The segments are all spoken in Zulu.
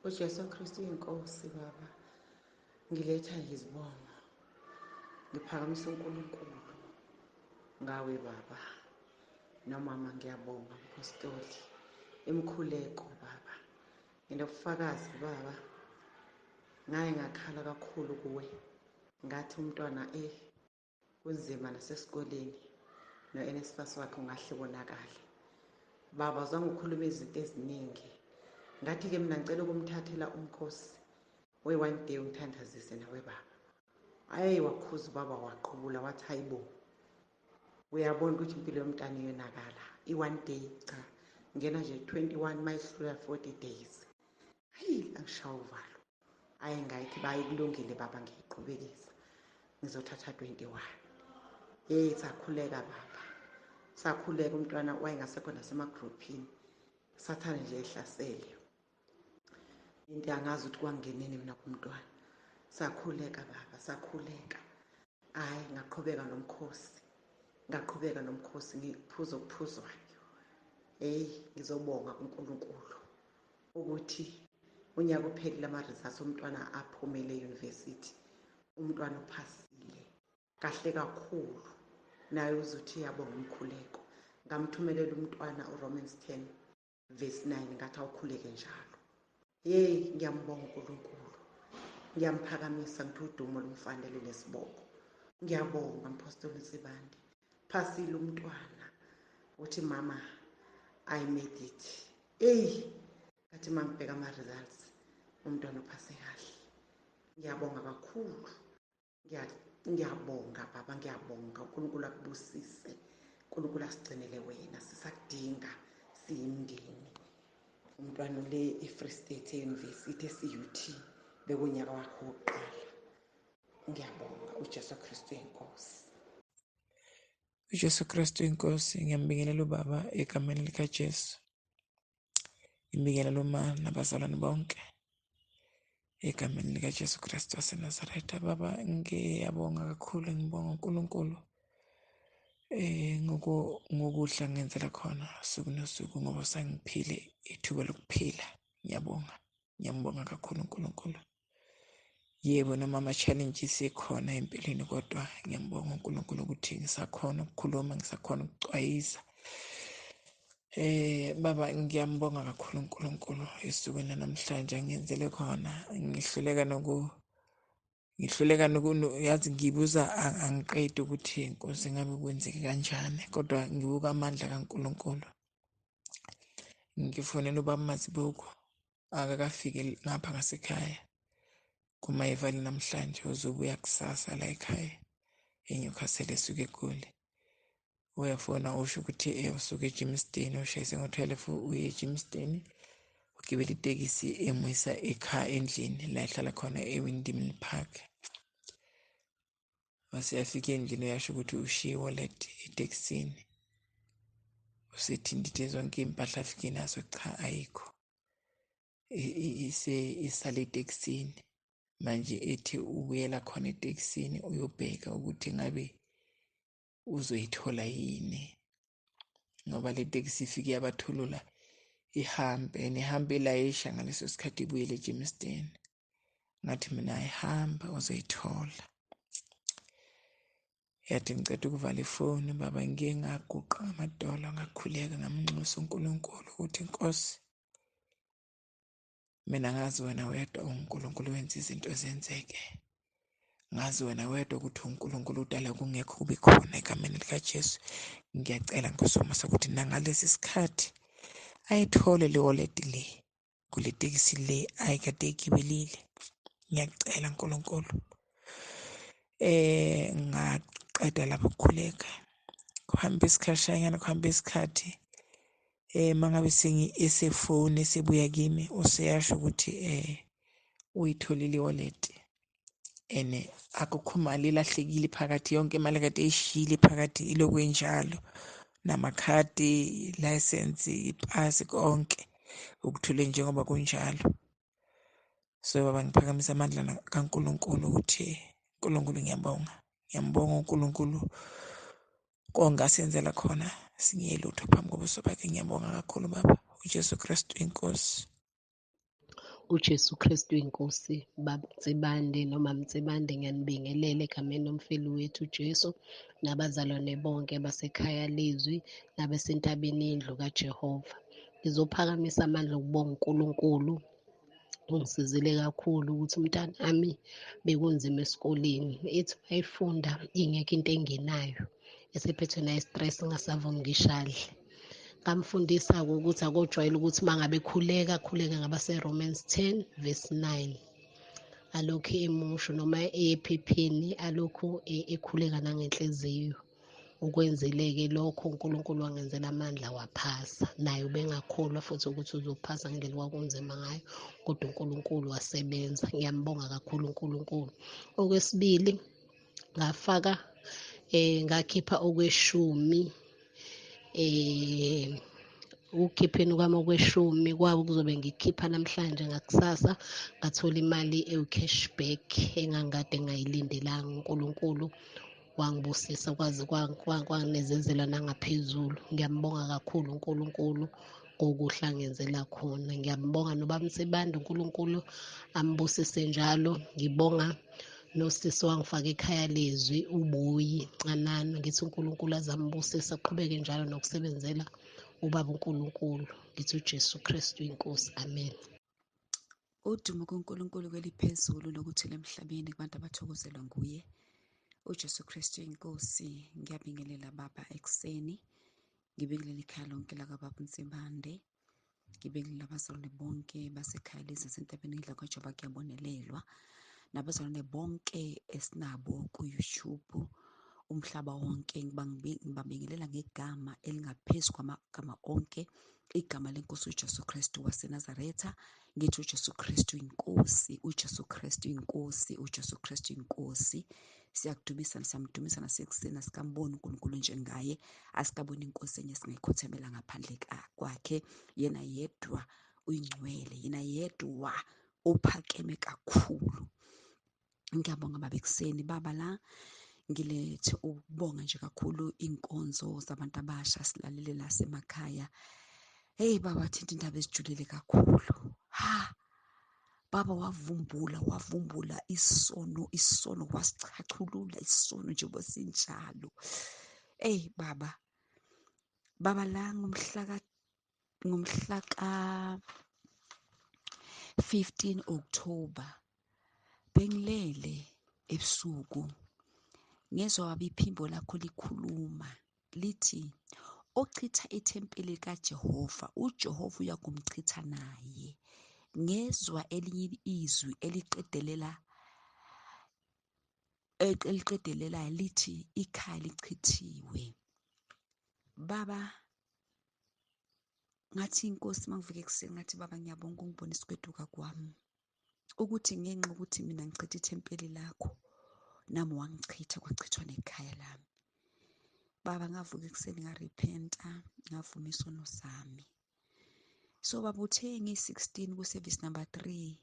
UJesu Kristu inkosi baba. Ngiletha izibongo. Ngiphakamisa uNkulunkulu ngawe baba. Nomama ngiyabonga mpostoli. Imkhuleko baba. Nginobufakazi baba. Ngaye ngakhala kakhulu kuwe. Ngathi umntwana kunzima nasesikoleni no-NSFAS wakhe ungahle konakale. Baba zange ukhulume izinto eziningi. Ngathi-ke mina ngicela ukumthathela umkhosi we-one day ungithandazise nawe baba. Ayi wakhuza ubaba waqubula wathi hayibo. Uyabona ukuthi impilo yomntana iyonakala. I-one day cha ngena nje 21 mayihlula 40 days. Hayi angishaya uvalo. Ayi ngayithi bayi kulungile baba ngiyiqhubekisa. Ngizothatha 21. Hey sakhuleka baba. Sakhuleka umntwana wayengasekho nasemagruphini. Sathane nje ehlasele. Into angazi ukuthi kwangeneni mina kumntwana. Sakhuleka baba, sakhuleka. Hayi ngaqhubeka nomkhosi. Ngaqhubeka nomkhosi ngiphuza okuphuzwayo. Hey ngizobonga kuNkulunkulu ukuthi unyaka uphelile ama-results omntwana aphumele e-university. Umntwana uphasile kahle kakhulu. Naye uzothi uyabonga umkhuleko. Ngamthumelela umntwana uRomans 10 verse 9 ngathi awukhuleke njalo. Hey ngiyambonga uNkulunkulu. Ngiyamphakamisa ngithi udumo lumfanele nesibongo. Ngiyabonga Mpostoli Nsibande. Phasile umntwana. Uthi mama I made it. Hey ngathi mangibheka ama results umntwana uphase kahle. Ngiyabonga kakhulu. Ngiyabonga baba, ngiyabonga. uNkulunkulu akubusise. uNkulunkulu asigcinele wena, sisakudinga siyimndeni. Umntwana le eFree State University eCUT bekunyaka wakhe wokuqala. Ngiyabonga uJesu Kristu inkosi. uJesu Kristu inkosi, ngiyambingelela ubaba egameni likaJesu. Ngibingelela uma nabazalwane bonke egameni likaJesu Kristu waseNazaretha. Baba, ngiyabonga kakhulu, ngibonga uNkulunkulu ngokuhla ngenzela khona usuku nosuku ngoba usangiphile ithuba lokuphila. Ngiyabonga, ngiyambonga kakhulu uNkulunkulu. Yebo, noma ama-challenges ekhona empilweni, kodwa ngiyambonga uNkulunkulu ukuthi ngisakhona ukukhuluma, ngisakhona ukucwayisa. Baba, ngiyambonga kakhulu uNkulunkulu esukwini namhlanje angenzele khona. Ngihluleka yazi ngibuza angiqedi ukuthi Nkosi ngabe kwenzeke kanjani, kodwa ngibuka amandla kaNkulunkulu. Ngifonela ubaba Mazibuko akakafiki ngapha ngasekhaya kumayivali namhlanje, uzobuya kusasa la ekhaya eNewcastle esuke eGoli. Uyafona usho ukuthi usuke eGermiston, ushayise ngo-12 uye eGermiston, ugibela itekisi emuyisa ekhaya endlini la ehlala khona eWindmill Park. Mase yafika endlini uyasho ukuthi ushiye i-wallet etekisini, usethintithe zonke iy'mpahla afike nazo, cha ayikho, isale etekisini. Manje ethi ubuyela khona etekisini uyobheka ukuthi ngabe uzoyithola yini, ngoba le tekisi ifike yabathulula ihambe, and ihambe ilayisha ngaleso sikhathi ibuyele eGermiston. Ngathi mina ayihamba uzoyithola. Yathi ngiceda ukuvala ifoni baba, ngiye ngaguqa ngamadolo ngakhuleka ngamnxusa uNkulunkulu ukuthi Nkosi, mina ngazi wena wedwa uNkulunkulu wenza izinto zenzeke. Ngazi wena wedwa ukuthi uNkulunkulu udala kungekho kube khona egameni likaJesu. Ngiyacela Nkosi womusa ukuthi nangalesi sikhathi ayithole le wallet le kule tekisi le ayikade igibelile. Ngiyacela uNkulunkulu. Ngaqeda lapho ukukhuleka. Kuhamba isikhashanyana, kuhamba isikhathi. Mangabe esefoni esebuya kimi useyasho ukuthi uyitholile i-wallet. Ene akukho mali elahlekile phakathi, yonke imali kade eyishiyile phakathi ilokhu injalo, namakhadi, license, ipasi, konke ukuthule njengoba kunjalo. So baba, ngiphakamisa amandla kaNkulunkulu ukuthi uNkulunkulu ngiyabonga, ngiyambonga uNkulunkulu konke asenzela khona, singeyelutho phambi kobuso bakhe. Ngiyabonga kakhulu baba, uJesu Kristu inkosi. UJesu Kristu inkosi. Baba Nsibande noma Mtsibande, ngiyanibingelela egameni lomfeli wethu uJesu, nabazalwane bonke basekhaya lezwi nabesentabeni indlu kaJehova. Ngizophakamisa amandla okubonga uNkulunkulu ungisizile kakhulu ukuthi umntanami bekunzima esikoleni, ethi mayifunda ingekho into engenayo, esephethwe nayi-stress ngasavumi ngisho adle. Ngamfundisa-ke ukuthi akojwayele ukuthi uma ngabe ekhuleka akhuleke ngabase-Romans 10 verse 9, alokhu emusho noma ephepheni alokhu ekhuleka nangenhliziyo. Ukwenzile-ke lokho, uNkulunkulu wangenzela amandla waphasa. Naye ubengakholwa futhi ukuthi uzophasa ngendlela kwakunzima ngayo, kodwa uNkulunkulu wasebenza. Ngiyambonga kakhulu uNkulunkulu. Okwesibili, ngafaka ngakhipha okweshumi, ukukhipheni kwami okweshumi kwabo kuzobe ngikhipha namhlanje ngakusasa, ngathola imali ewu-cashback engangikade ngayilindelanga. uNkulunkulu wangibusisa kwaze kwanezezela nangaphezulu. Ngiyambonga kakhulu uNkulunkulu kokuhle angenzela khona. Ngiyambonga nobaba Nsibande, uNkulunkulu ambusise njalo. Ngibonga nosisi wangifaka ekhaya lezwi uBuyi Ncanana, ngithi uNkulunkulu azambusise aqhubeke njalo nokusebenzela ubaba uNkulunkulu. Ngithi uJesu Kristu inkosi, amen. Udumo kuNkulunkulu kweliphezulu nokuthula emhlabeni kubantu abathokozelwa nguye uJesu Kristu inkosi. Ngiyabingelela baba ekuseni, ngibingelela ikhaya lonke lakababa Nsibande, ngibingelela abazalwane bonke basekhaya lezi zasentabeni indlu kaJehova kuyabonelelwa, nabazalwane bonke esinabo ku-YouTube umhlaba wonke. Ngibabingelela ngegama elingaphezu kwamagama onke, igama lenkosi uJesu Kristu waseNazaretha. Ngithi uJesu Kristu inkosi, uJesu Kristu inkosi, uJesu Kristu inkosi. Siyakudumisa, siyamdumisa nasekuseni, asikamboni uNkulunkulu njengaye, asikaboni inkosi enye singayikhothamela ngaphandle kwakhe. Yena yedwa uyingcwele, yena yedwa uphakeme kakhulu. Ngiyabonga baba ekuseni. Baba la ngilethe ukubonga nje kakhulu inkonzo zabantu abasha silalele la semakhaya. Hey baba, thinta indaba ezijulile kakhulu. Ha baba, wavumbula isono wasichachulula isono njengoba sinjalo. Hey baba la ngomhla ka 15 October bengilele ebusuku, ngezwa baba iphimbo lakho likhuluma lithi, ochitha ithempeli kaJehova, uJehova uyakumchitha naye. Ngezwa elinye izwi eliqedelela lithi ikhaya lichithiwe. Baba, ngathi inkosi mangivuke ekuseni, ngathi baba ngiyabonga ungibonisa ukweduka kwami, ukuthi ngenxa ukuthi mina ngichitha ithempeli lakho, nami wangichitha, kwachithwa nekhaya lami. Baba, ngavuka ekuseni ngarepenta, ngavuma isono sami. So baba, uthe ngiyi-16 ku-service number 3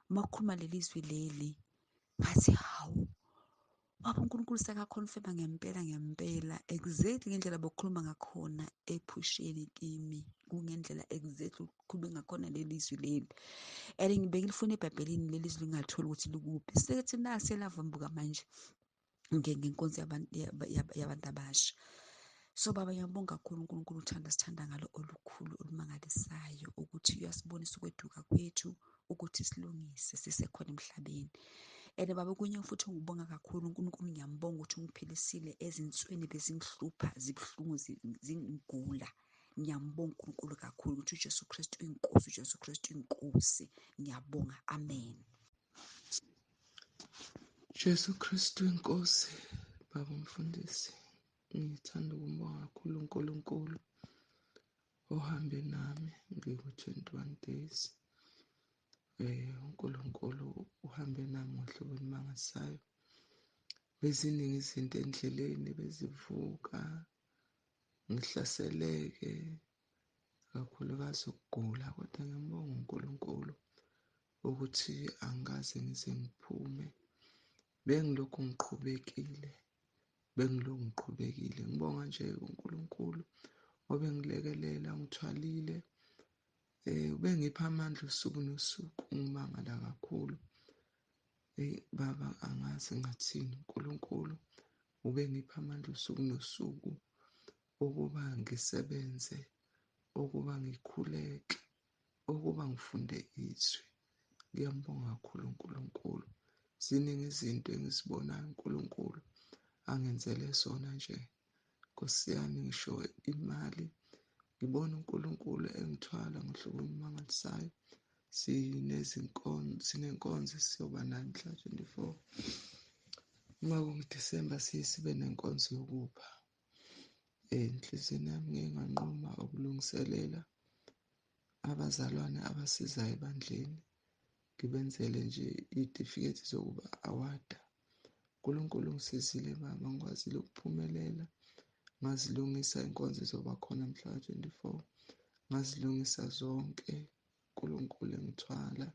makukhuluma leli zwi leli, ngathi hawu baba uNkulunkulu sekaconfirma ngempela ngempela, exactly ngendlela bokukhuluma ngakhona ephusheni kimi, kungendlela exactly ukukhuluma ngakhona leli zwi leli. And ngibeke lifuna eBhayibhelini leli zwi lingalitholi ukuthi likuphi. Sekethi nasi elavumbuka manje ngenkonzo yabantu abasha. So baba, ngiyabonga kakhulu uNkulunkulu uthanda sithanda ngalo olukhulu olumangalisayo, ukuthi uyasibonisa ukweduka kwethu, ukuthi silungise sisekhona emhlabeni. And baba, kunye futhi ngibonga kakhulu uNkulunkulu, ngiyambonga ukuthi ungiphilisile ezinsweni bezingihlupha, zibuhlungu, zingigula. Ngiyambonga uNkulunkulu kakhulu ukuthi uJesu Kristu inkosi, uJesu Kristu inkosi. Ngiyabonga, amen. Jesu Kristu inkosi. Baba umfundisi, ngithanda ukumbonga kakhulu uNkulunkulu ohambe nami ngiku-21 days. uNkulunkulu uhambe nami ngohlobo olumangasayo. Beziningi izinto endleleni bezivuka, ngihlaseleke kakhulukazi ukugula, kodwa ngiyambonga uNkulunkulu ukuthi angikaze ngize ngiphume. Bengilokhu ngiqhubekile, ngibonga nje uNkulunkulu obengilekelela, ngithwalile. Ubengipha amandla usuku nosuku, ngimangala kakhulu. Eyi baba, angazi ngathini. uNkulunkulu ubengipha amandla usuku nosuku ukuba ngisebenze, ukuba ngikhuleke, ukuba ngifunde izwi. Ngiyambonga kakhulu uNkulunkulu. Ziningi izinto engizibonayo uNkulunkulu angenzele zona nje. Nkosi yami, ngisho imali, ngibona uNkulunkulu engithwala ngohlobo olumangalisayo. Sinezinkonzo, sinenkonzo esiyoba nayo mhla 24. Uma kunguDisemba siye sibe nenkonzo yokupha. Enhliziyweni yami ngiye nganquma ukulungiselela abazalwane abasizayo ebandleni, ngibenzele nje iy'tifiketi zokuba awada. uNkulunkulu ungisizile baba, ngikwazile ukuphumelela, ngazilungisa inkonzo izoba khona mhla ka-24, ngazilungisa zonke. uNkulunkulu engithwala,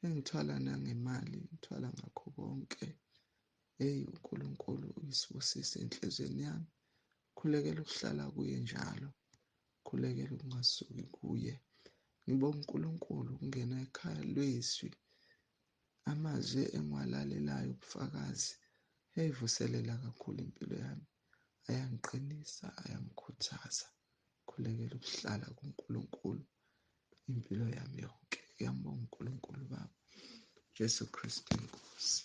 engithwala nangemali, ngithwala ngakho konke. Eyi, uNkulunkulu uyisibusiso enhliziyweni yami. Khulekela ukuhlala kuye njalo, khulekela ukungasuki kuye. Ngibonga uNkulunkulu ukungena ekhaya lwezwi, amazwi engiwalalelayo ubufakazi eyivuselela kakhulu impilo yami, ayangiqinisa, ayangikhuthaza. Khulekela ukuhlala kuNkulunkulu impilo yami yonke. Ngiyambonga uNkulunkulu Baba, Jesu Kristu iNkosi.